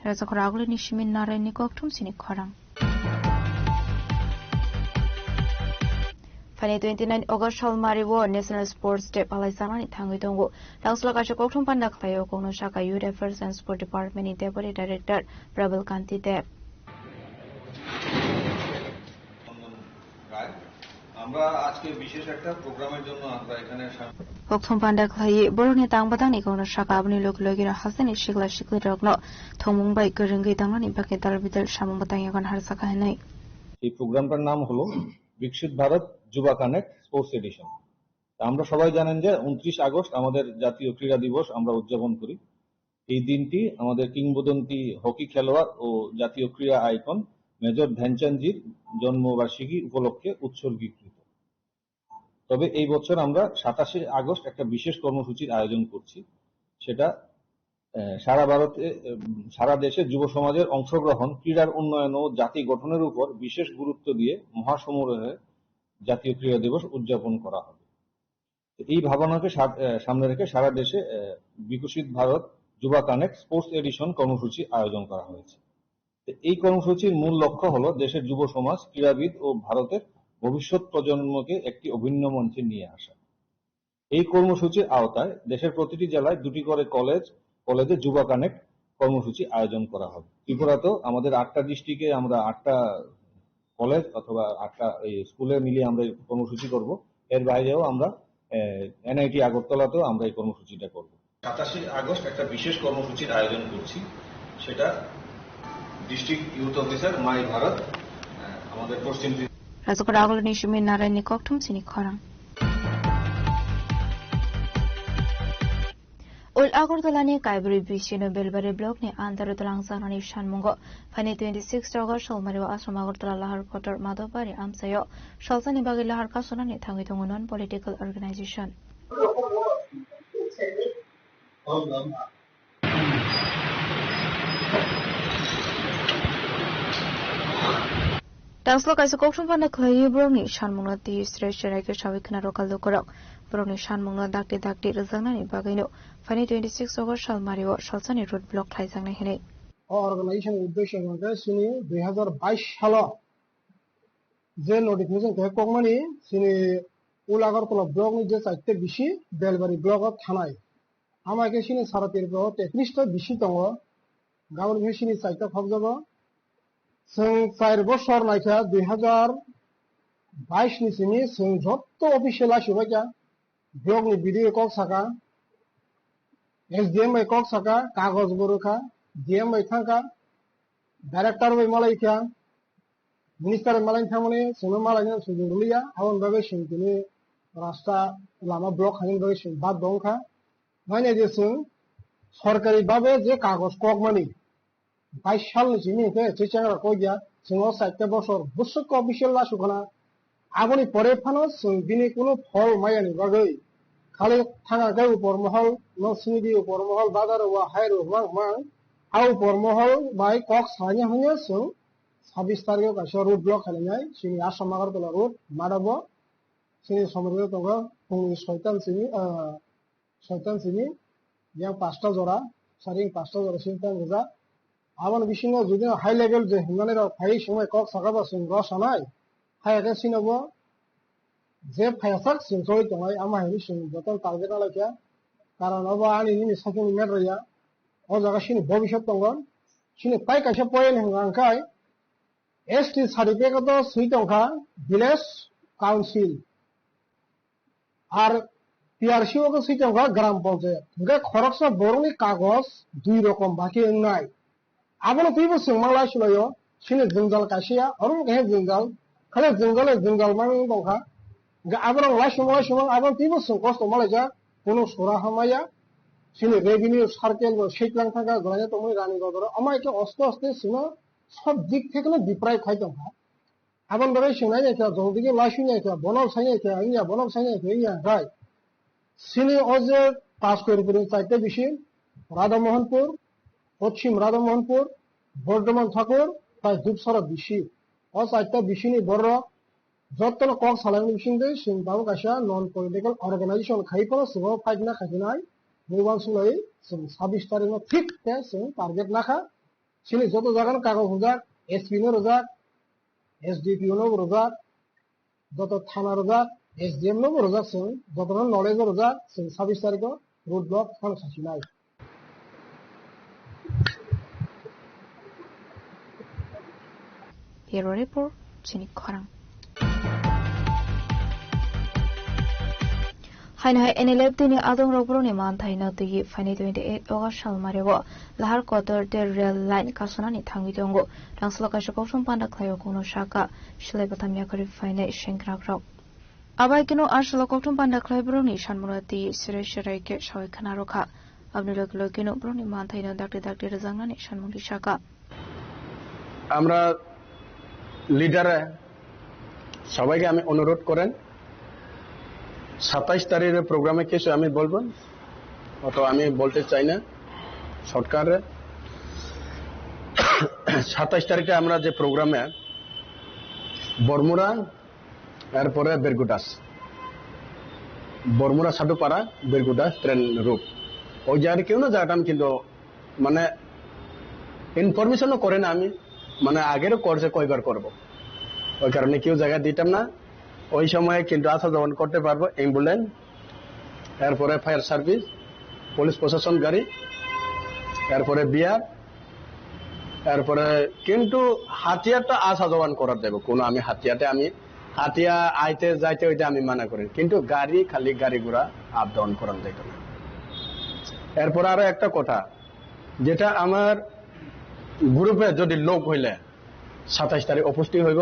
Rajakhor agulini simi Narayanni kokthum sini khorang. Phaini twenty nine August salmari o National Sports Day palai sanani thangwi tongo. Tangsulo kaisa kokthum panda khlaio, kokno saka Youth Affairs and Sport Department ni Deputy Director Prabal Kanti Deb. রায়। আমরা আজকে বিশেষ একটা প্রোগ্রামের জন্য আমরা এখানে সাম- Kokthum panda khlaiwi borokni tang batangni kokno saka, aboni logi logino hasteni sikla siklirokno thongmung bai kwrwngwi tangnani bagwi dal bidal samung batang yagon harjakha hwnwi. এই প্রোগ্রামটার নাম হলো বিকশিত ভারত যুবা কানেক্ট স্পোর্টস এডিশন। তা আমরা সবাই জানেন যে ঊনত্রিশ আগস্ট আমাদের জাতীয় ক্রীড়া দিবস আমরা উদযাপন করি। এই দিনটি আমাদের কিংবদন্তি হকি খেলোয়াড় ও জাতীয় ক্রীড়া আইকন মেজর ধ্যানচাঁদজির জন্মবার্ষিকী উপলক্ষে উৎসর্গীকৃত। তবে এই বছর আমরা সাতাশে আগস্ট একটা বিশেষ কর্মসূচির আয়োজন করছি। সেটা, আহ, সারা ভারতে, উম, সারা দেশে যুব সমাজের অংশগ্রহণ, ক্রীড়ার উন্নয়ন ও জাতি গঠনের উপর বিশেষ গুরুত্ব দিয়ে মহাসমারোহে জাতীয় ক্রীড়া দিবস উদযাপন করা হবে। তো এই ভাবনাকে সা-, আহ, সামনে রেখে সারা দেশে, আহ, বিকশিত ভারত যুবা কানেক্ট স্পোর্টস এডিশন কর্মসূচি আয়োজন করা হয়েছে। তো এই কর্মসূচির মূল লক্ষ্য হলো দেশের যুব সমাজ, ক্রীড়াবিদ ও ভারতের ভবিষ্যৎ প্রজন্মকে একটি অভিন্ন মঞ্চে নিয়ে আসা। এই কর্মসূচির আওতায় দেশের প্রতিটি জেলায় দুটি করে কলেজ, কলেজে যুবা কানেক্ট কর্মসূচি আয়োজন করা হবে। ত্রিপুরাতেও আমাদের আটটা ডিস্ট্রিক্টে আমরা আটটা কলেজ অথবা আটটা এই স্কুলে মিলিয়ে আমরা এই কর্মসূচি করব। এর বাইরেও আমরা এনআইটি আগরতলাতেও আমরা এই কর্মসূচিটা করব। সাতাশে আগস্ট একটা বিশেষ কর্মসূচির আয়োজন করছি, সেটা district youth officer my Bharat, ah, আমাদের পশ্চিম Tripura Rajukura agulni simi narai ni kokthum sini khorang. Ul Agartala ni Kaibrwi bisino Belbari block ni andaro twlangjaknani sanmungo phaini twenty six August salmario Assam Agartala Lahar Kotor Madhobari amchaio salsani bagwi lahar kasunani thangwi tongo non political organization. Tangslo kaisa kokthum panda khlaiwi borokni sanmungno twi sre sre khe sawi khna rwkha lukurok. Borokni sanmungno dakti dakti rwjaknani bagwino phaini twenty six August salmario salsani road block khlaijaknai hwnwi. O organization ni uddesho hwnkhe chini dui hazar bais salo je notification khe kokmani chini Ul Agartala block ni je chaita bisi Belbari block o thanai. Ama khe chini sara Tripura o tetrish ta bisi tongo. Gabon khe chini chaita khokjago. Chwng char bosor naikha dui hazar bais ni simi chwng jotto official laisubaikha. Block ni B D O kok saka, S D M bai kok saka, kagoj bo rwkha, D M bai thangkha, director bai malaikha, minister bai malaina thangmani chwngno malaina sujog rwliya, aboni bagwi chwng tini rasta lama block khaimani bagwi chwng baddo wngkha. Maina je chwng sorkari babe je kagoj kokmani, bais salni simi hwnkhe chwchang rok kok ya, chwng o chaita bosor bwswk kok bisi lasu khna. Aboni pore phano chwng bini kunu phol maya ni bagwi khali thang khe upor mohol no simi di, upor mohol bazar o hai ro hwmang hwmang, ha upor mohol bai kok salai hwnya chwng sabis tarikh o kaisa road block khainai chini Assam Agartala road madabo chini somorgwi tongo phungni soitan simi, ah, soitan simi, yang pasta jora, saring pasta jora sini tang rijak. Aboni bisingo jodi high level je himnani rok phai sumai kok saka ba sung ro sanai, hai khe sino bo je phaiyasak sung soi tongnai ama hai sung joto target na laikha. Karon obo ani nini sakini met raya, o jaga sini bobisot tongon. Sini pai kaisa point hwnkha hwnkhe S T certificate o swi tongkha village council. Ar P R C o khe swi tongkha gram panchayat. Hwnkhe khoroksa borokni kagoj dui rokom baki wngnai. Abono twibo chwng manglai sulaio, chini jwngjal kaisa ya, oro wngkha khe jwngjal. Khale jwngjal, jwngjal manwi wng tongkha. Hwnkhe aborok laisung laisung abono twibo chwng kosto malaijak, kunu sora hamaya. Chini revenue circle bo swijlang thangkha, gwlaina tongmani rani bodoro. Omo hai khe oste oste chwngno sob dik thekeno deprive khai tongkha. Aboni bagwi chwng nai naikha, jodi khe laiswi naikha, bono sai naikha, wngya, bono sai naikha, wngya, hai. Chini o je Paskori puri chaita bisi, Radha Mohanpur, Poschim Radha Mohanpur, Bordhoman Thakur, tai Dupsara bisi. O chaita bisini borok jotono kok salaimani bisingtwi chwng tabuk kaisa non political organization khai phano chwng o fight na khaijinai. Mui uansuk lai chwng sabis tarikh no thik khe chwng target nakha. Chini joto jagano kagoj rwjak, S P no rwjak, S D P O no bo rwjak, joto thana rwjak, S D M no bo rwjak chwng, jotono knowledge o rwjak, chwng sabis tarikh o road block phano sasinai. Bureau Report, chini khorang. Haino hai N L F T ni adongrok borokni manthaino twiwi phainai twenty eight August salmario Lahar Kotor tei rail line kasunani thangwi tongo. Rangsalo kaisa kokthum panda khlaio kokno saka silai batham yakarwi phainai sengkrakrok. Abai keno asalo kokthum panda khlai borokni sanmungno twiwi serai serai khe sawi khna rwkha. Aboni logi logino borokni manthaino dakti dakti rwjaknani sanmungni saka. আমরা লিডাররা সবাইকে আমি অনুরোধ করেন, সাতাইশ তারিখের প্রোগ্রামে কিছু আমি বলবো, অত আমি বলতে চাই না শর্টকাটে। সাতাইশ তারিখে আমরা যে প্রোগ্রামে বরমুরা, এরপরে বেরগুদাস, বরমুরা সাধুপাড়া, বেরগুদাস ট্রেন রুট, ওই জায়গাটা কেউ না জায়গাটা আমি কিন্তু মানে ইনফরমেশনও করে না আমি, মানে আগেরও করছে কয়বার করব, ওই কারণে কেউ জায়গা দিতাম না। ওই সময়ে কিন্তু আসা যাওয়ান করতে পারবো অ্যাম্বুলেন্স, এরপরে ফায়ার সার্ভিস, পুলিশ প্রশাসন গাড়ি, এরপরে বিয়ার, এরপরে কিন্তু হাতিয়ারটা আসা যাওয়ান করার দেব, কোনো আমি হাতিয়ারটা আমি হাতিয়া আইতে যাইতে হইতে আমি মানা করি, কিন্তু গাড়ি খালি গাড়ি ঘোড়া আপ ডাউন করানো যাইতো না। এরপর আরো একটা কথা, যেটা আমার গ্রুপে যদি লোক হইলে সাতাইশ তারিখ উপস্থিত হইব,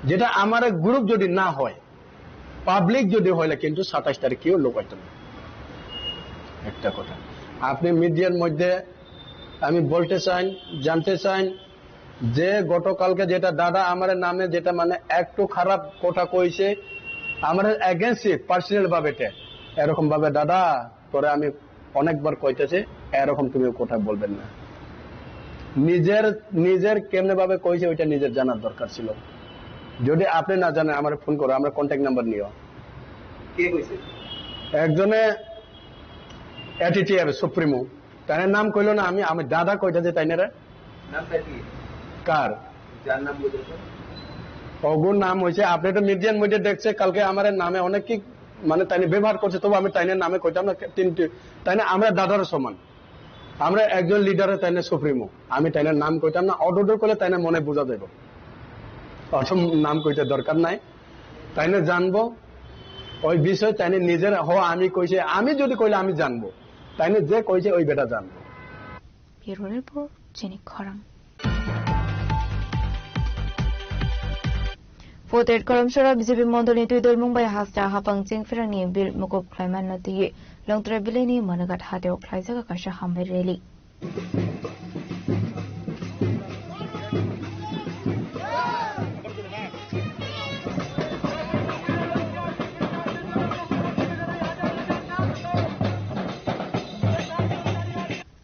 যেটা আমার গ্রুপ যদি না হয়, পাবলিক যদি হইলে কিন্তু সাতাইশ তারিখ কেউ লোক হইতো না। একটা কথা, আপনি মিডিয়ার মধ্যে আমি বলতে চাই, জানতে চাই, যে গতকালকে যেটা দাদা আমার নামে যেটা মানে একটু খারাপ কথা কইছে, আমার এগেনস্টে পার্সোনাল ভাবে তে, এরকম ভাবে দাদা তোরে আমি অনেকবার কইতেছি, এরকম তুমি কথা বলবেন না। নিজের, নিজের কেমনে ভাবে কইছে ওইটা নিজের জানার দরকার ছিল। যদি আপনি না জানেন, আমার ফোন করো, আমরা কন্ট্যাক্ট নাম্বার নিও। কে কইছে? একজনে এটিটিএফ সুপ্রিমো, তাই নাম কইলো না, আমি, আমি দাদা কইতেছি তাই না রে। নামটা কি? কার? যার নাম বলতেছে। অগুর নাম হইছে, আপনি তো মিডিয়ার মধ্যে দেখছে, কালকে আমার নামে অনেক কি মানে তাইনে ব্যবহার করছে, তবু আমি তাইনের নামে কইতাম না, তিনটি তাইনে আমরা দাদার সমান। আমরা একজন লিডারে তাইনে সুপ্রিমো, আমি তাইনের নাম কইতাম না। অর্ডার করলে তাইনে মনে বোঝা যাইব, অত নাম কইতে দরকার নাই। তাইনে জানবো ওই বিষয়, তাইনে নিজের হ আমি কইছে, আমি যদি কইলে আমি জানবো, তাইনে যে কইছে ওই বেটা জানবো। Bureau Report, Chini Khorang. Voted Karamsora B J P mondolni twidolmung bai hasta hapang chengpherangni bill mukup khlaimanno twiwi Longtrai bilaini Managat hateo khlaijak kaisa hambai rally.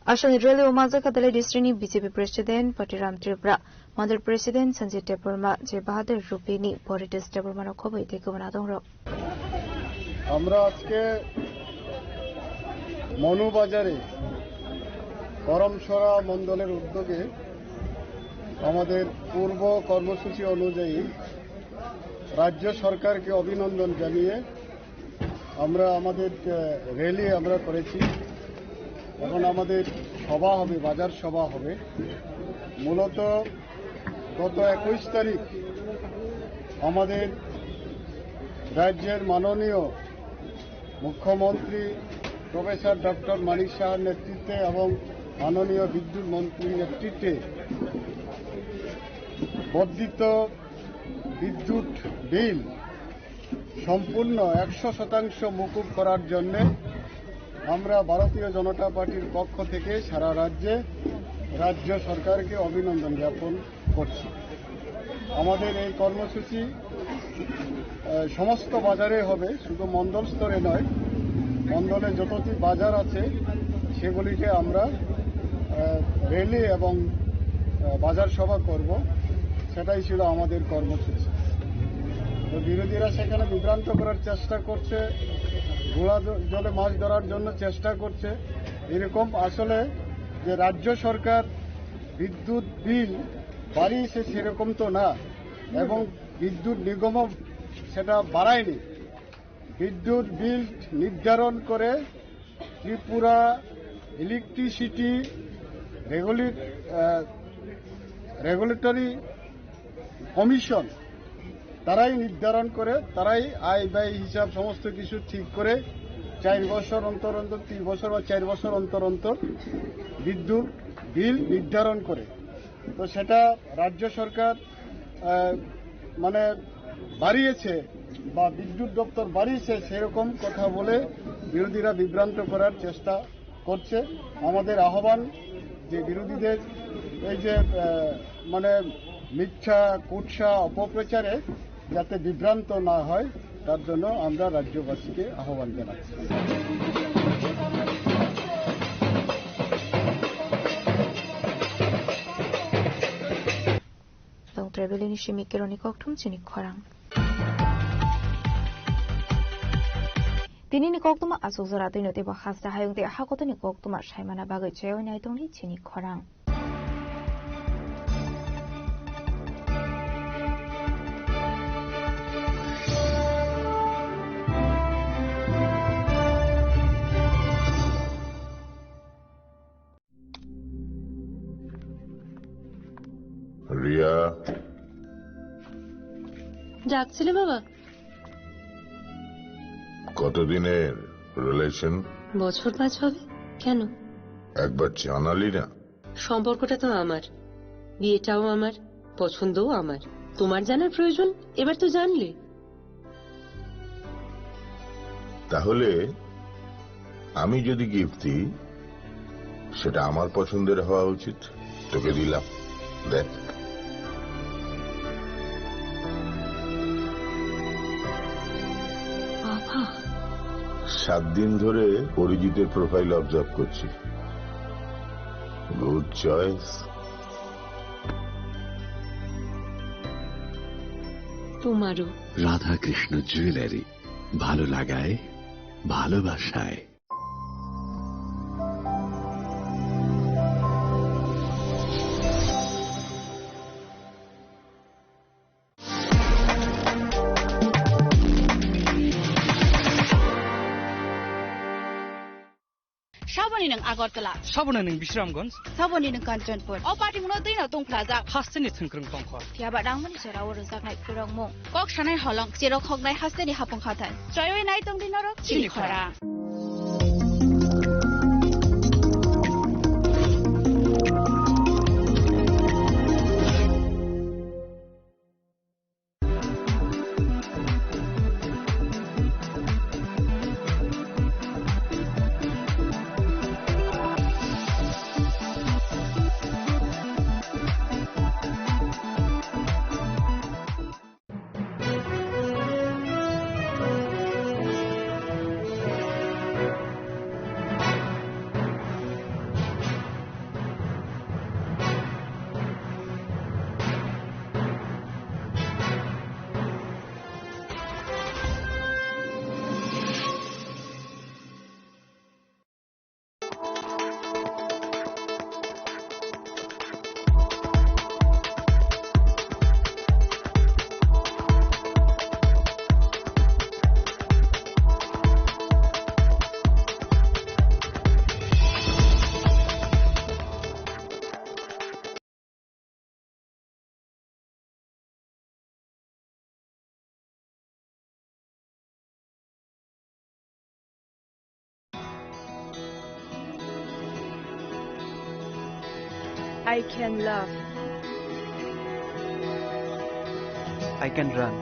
Aswkni rally o manjak kha Dhalai district ni B J P president Patiram Tripura, mandal president Sanjay Debbarma, Jai Bahadur Rupini, Porites Debbarma no khoboi tei kwbana tongrok. আমরা আজকে মনুবাজারে করমছড়া মণ্ডলের উদ্যোগে আমাদের পূর্ব কর্মসূচি অনুযায়ী রাজ্য সরকারকে অভিনন্দন জানিয়ে আমরা আমাদের, আহ, র‍্যালি আমরা করেছি। এখন আমাদের সভা হবে, বাজার সভা হবে। মূলত গত একুশ তারিখ আমাদের রাজ্যের মাননীয় মুখ্যমন্ত্রী প্রফেসর ডক্টর মানিক সাহার নেতৃত্বে এবং মাননীয় বিদ্যুৎ মন্ত্রীর নেতৃত্বে বর্ধিত বিদ্যুৎ বিল সম্পূর্ণ একশো শতাংশ মকুব করার জন্য আমরা ভারতীয় জনতা পার্টির পক্ষ থেকে সারা রাজ্যে রাজ্য সরকারকে অভিনন্দন জ্ঞাপন করছি। আমাদের এই কর্মসূচি, আহ, সমস্ত বাজারে হবে, শুধু মণ্ডল স্তরে নয়। মণ্ডলে যতটি বাজার আছে সেগুলিতে আমরা, আহ, র‍্যালি এবং, আহ, বাজার সভা করব, সেটাই ছিল আমাদের কর্মসূচি। তো বিরোধীরা সেখানে বিভ্রান্ত করার চেষ্টা করছে, ঘোলা জ-, জলে মাছ ধরার জন্য চেষ্টা করছে। এরকম আসলে যে রাজ্য সরকার বিদ্যুৎ বিল বাড়িয়েছে সেরকম তো না, এবং বিদ্যুৎ নিগমও সেটা বাড়ায়নি। বিদ্যুৎ বিল নির্ধারণ করে ত্রিপুরা ইলেকট্রিসিটি রেগুলেট-, আহ, রেগুলেটরি কমিশন, তারাই নির্ধারণ করে, তারাই আয় ব্যয় হিসাব সমস্ত কিছু ঠিক করে চার বছর অন্তর অন্তর, তিন বছর বা চার বছর অন্তর অন্তর বিদ্যুৎ বিল নির্ধারণ করে। তো সেটা রাজ্য সরকার, আহ, মানে বাড়িয়েছে বা বিদ্যুৎ দপ্তর বাড়িয়েছে, সেরকম কথা বলে বিরোধীরা বিভ্রান্ত করার চেষ্টা করছে। আমাদের আহ্বান যে বিরোধীদের এই যে, আহ, মানে মিথ্যা কুৎসা অপপ্রচারে যাতে বিভ্রান্ত না হয়, তার জন্য আমরা রাজ্যবাসীকে আহ্বান জানাচ্ছি। Tong Tribal ni simi keroni kokthum chini khorang. Tini ni koktuma asuk jora twi no teibo hasta hayung tei hakotoni koktuma saimana bagwi chayoi nai tongni chini khorang. Ria. ডাকছিলে বাবা? কতদিনের রিলেশন? বছর পাঁচ হবে। কেন? একবার জানালি না। সম্পর্কটা তো আমার, বিয়েটাও আমার, পছন্দও আমার। তোমার জানার প্রয়োজন, এবার তো জানলে। তাহলে আমি যদি গিফট দিই, সেটা আমার পছন্দের হওয়া উচিত। তোকে দিলাম, দেখ। বাবা। সাত দিন ধরে অরিজিতের প্রোফাইল অবজার্ভ করছি। Good choice. তোমারও। রাধাকৃষ্ণ জুয়েলারি, ভালো লাগায়, ভালোবাসায়। Saboni nwng Agartala. Saboni nwng Bisramganj. Saboni nwng Kanchanpur. O party mungno twi no tongphlajak. Hasteni thwngkwrwng tongkho. Phiya ba nangmani jora o rwjaknai khurokmung. Kok sanai holong, cherok hoknai hasteni hapung hathai. Choiwi nai tongdi norok chini chini khorang. Khorang. I can laugh. I can run.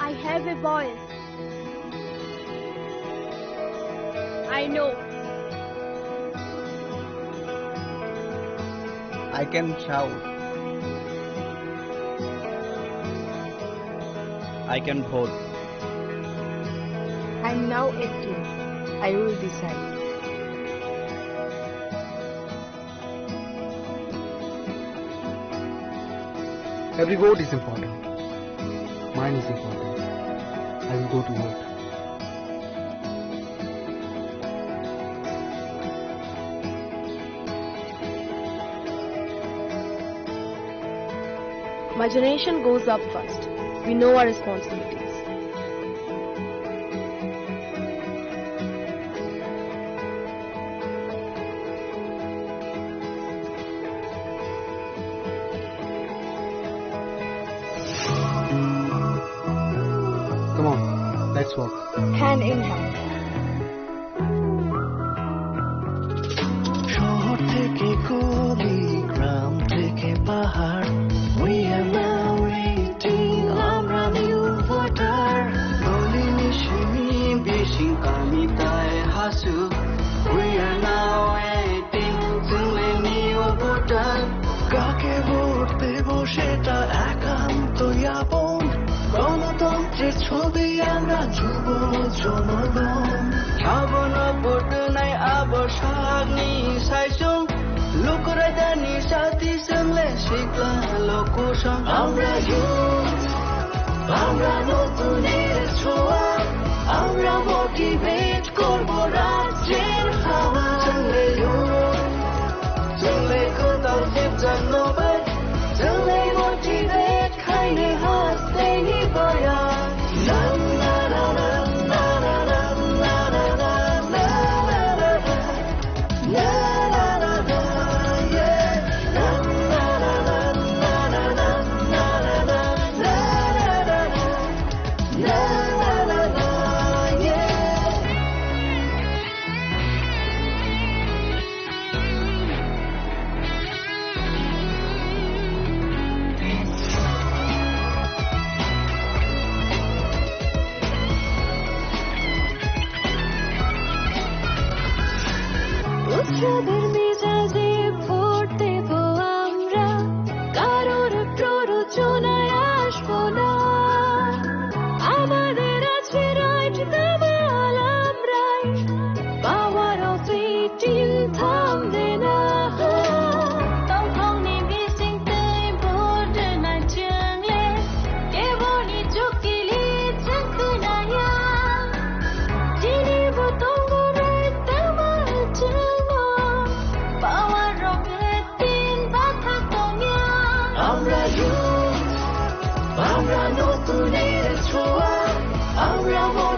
I have a voice. I know. I can shout. I can vote. I'm now eighteen. I will decide. Every vote is important. Mine is important. I will go to vote. My generation goes up first. We know our responsibilities. Come on, let's walk. Hand in hand. শহর থেকে গলি, গ্রাম থেকে পাহাড়, we are now eighteen, আমরা new voter. গলি নিশিনি বিশিং কামিতায় Hasu, we are now eighteen, চুলে নিউ ভোটার। কাকে ভোট দেব সেটা একান্ত আপন, গণতন্ত্রের ছবি আমরা যুব জনগণ। Habona photo nai abo sagni saisung, lukurai dani sati sengle sikla lokusong. আমরা youth, আমরা নতুনের ছোঁয়া, আমরা motivate করব রাজ্যের হাওয়া। চলে youth, চলে কোথাও শিবচন্দ্র ভাই, চলে motivate খাইনি হাসতেনি বয়া।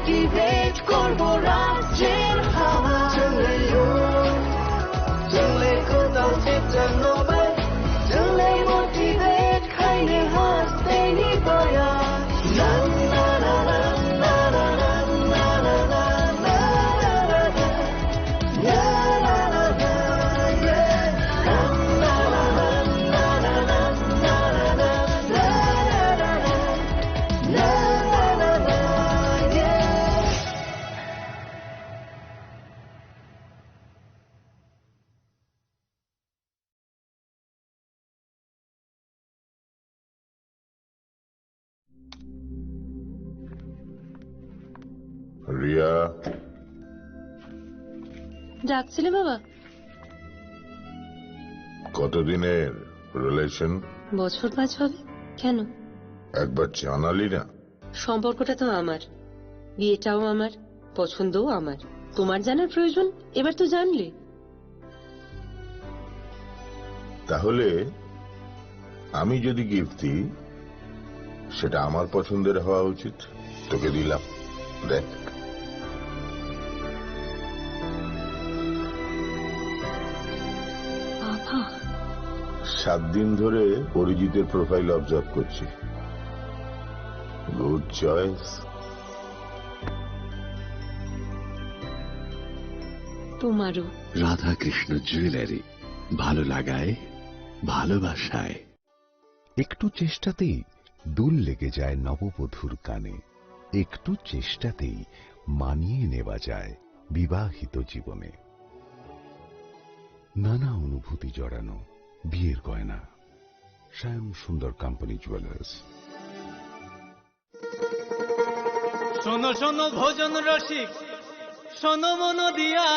Motivate korbo rajyer hawa. Chwngle yo, chwngle kotal sip chwng no bai. Chwngle motivate khaine haste ni baya. Na, na, na, na. Riya. ডাকছিলে বাবা? কতদিনের রিলেশন? বছর পাঁচ হবে। কেন? একবার জানালি না। সম্পর্কটা তো আমার, বিয়েটাও আমার, পছন্দও আমার। তোমার জানার প্রয়োজন? এবার তো জানলে। তাহলে আমি যদি গিফট দিই, সেটা আমার পছন্দের হওয়া উচিত। তোকে দিলাম, দেখ। বাবা। সাত দিন ধরে অরিজিতের প্রোফাইল অবজার্ভ করছি। Good choice. তোমারও। রাধাকৃষ্ণ জুয়েলারি, ভালো লাগায়, ভালোবাসায়। একটু চেষ্টাতেই দুল লেগে যায় নববধূর কানে। একটু চেষ্টাতেই মানিয়ে নেওয়া যায় বিবাহিত জীবনে। নানা অনুভূতি জড়ানো বিয়ের গয়না। শ্যাম সুন্দর কোম্পানি জুয়েলার্স। শোনো শোনো ভোজন রসিক, শোনো মন দিয়া,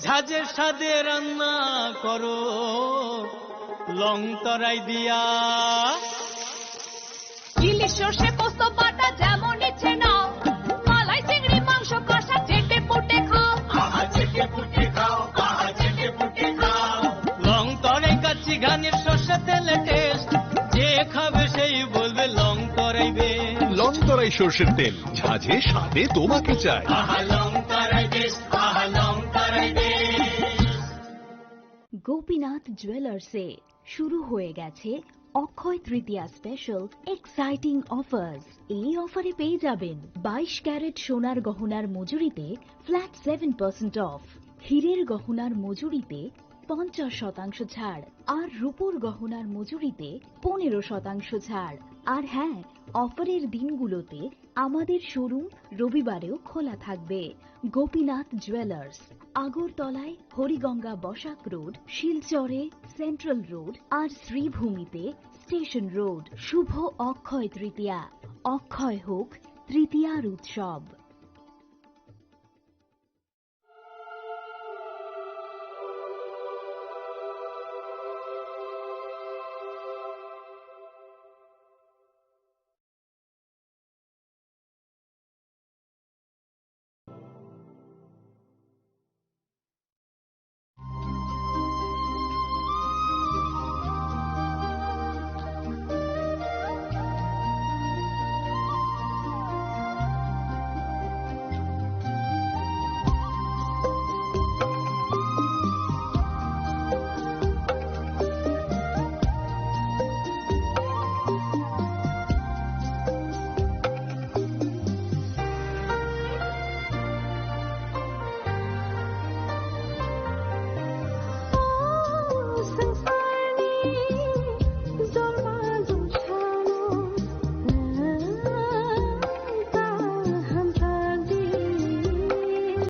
ঝাঁঝের স্বাদে রান্না করো লং তরাই দিয়া। ইলিশ সর্ষে পোস্ত বাটা যেমন ইচ্ছে নাও, মালাই চিংড়ি মাংস কষা চেটে পুটে খাও। আহা, চেটে পুটে খাও, আহা, চেটে পুটে খাও। লং তরাই কাচ্চি ঘানির সর্ষে তেলে টেস্ট, যে খাবে সেই বলবে লং তরাই বেশ। লং তরাই সর্ষের তেল, ঝাঁঝে স্বাদে তোমাকে চাই। আহা, লং তরাই বেশ, আহা, লং তরাই বেশ। গোপীনাথ জুয়েলার্সে শুরু হয়ে গেছে অক্ষয় তৃতীয়া স্পেশাল এক্সাইটিং অফার্স। এই অফারে পেয়ে যাবেন বাইশ ক্যারেট সোনার গহনার মজুরিতে ফ্ল্যাট সেভেন পার্সেন্ট অফ, হীরের গহনার মজুরিতে পঞ্চাশ শতাংশ ছাড়, আর রূপোর গহনার মজুরিতে পনেরো শতাংশ ছাড়। আর হ্যাঁ, অফারের দিনগুলোতে আমাদের শোরুম রবিবারেও খোলা থাকবে। গোপীনাথ জুয়েলার্স, আগরতলায় হরিগঙ্গা বসাক রোড, শিলচরে সেন্ট্রাল রোড আর শ্রীভূমিতে স্টেশন রোড। শুভ অক্ষয় তৃতীয়া, অক্ষয় হোক তৃতীয়ার উৎসব।